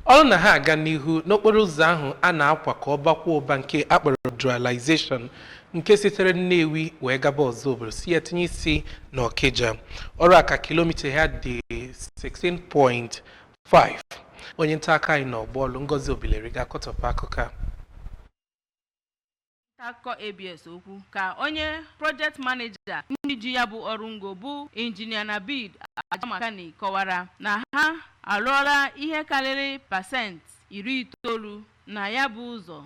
Ọrụ na ha aga n'ihu n'okporo ụzọ ahụ a na-akwa ka ọ bakwuo ụba nke akpọrọ dualization, nke sitere Nnewi wee gaba Ozubulu, si ya tinye isi na Okija. Ọrụ a ka kilomita ya dị 16.5. Onye nta akụkọ anyị n'ọgbọ ọlụ, Ngozi Obileri, ga-akọtọpụ akụkọ a. Nta akụkọ ABS okwu ka onye project manager ndị ji ya bụ ọrụ ngo, bụ Injinia Nabid Ajamakani, kọwara na ha arụọla ihe karịrị 90% na ya bụ ụzọ,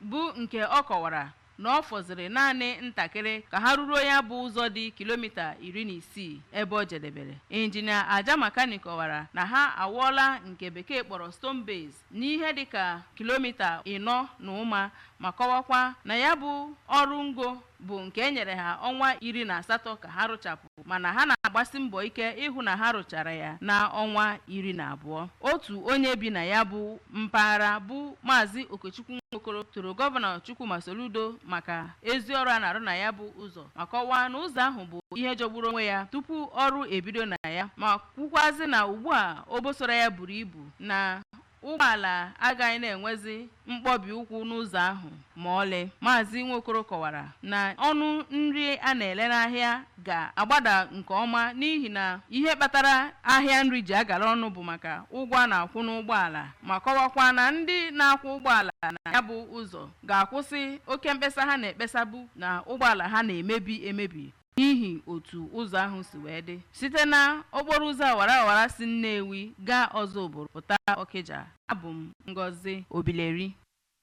bụ nke ọ kọwara na ọ fọziri naanị ntakịrị ka ha ruruo ya bụ ụzọ dị kilomita 16 ebe o jedebere. Injinia Ajamakani kọwara na ha awụọla nke Bekee kpọrọ stone base n'ihe dịka kilomita 4 na ụma, ma kọwakwa na ya bụ ọrụ ngo bụ nke e nyere ha ọnwa 18 ka ha rụchapụ, mana ha na-agbasi mbọ ike ịhụ na ha rụchara ya na ọnwa 12. Otu onye bi na ya bụ mpaghara, bụ Maazị Okechukwu Nwokoro, toro Gọvanọ Chukwuma Soludo maka ezi ọrụ a na-arụ na ya bụ ụzọ, ma kọwaa na ụzọ ahụ bụ ihe jọgburu onwe ya tupu ọrụ ebido na ya, ma kwukwazi na ugbu a obosara ya buru ibu, na ụgbọala agaghị na-enwezi mkpọbi ụkwụ n'ụzọ ahụ ma ọlị. Maazị Nwokoro kọwara na ọnụ nri a na-ele n'ahịa ga-agbada nke ọma, n'ihi na ihe kpatara ahịa nri ji agara ọnụ bụ maka ụgwọ a na-akwụ n'ụgbọala, ma kọwakwa na ndị na-akwụ ụgbọala na ya bụ ụzọ ga-akwụsị oke mkpesa ha na-ekpesabu na ụgbọala ha na-emebi emebi n'ihi otu ụzọ ahụ si wee dị. Site na okporo ụzọ awara awara si Nnewi gaa Ozubulu pụta Okija, abụ m Ngozi Obileri.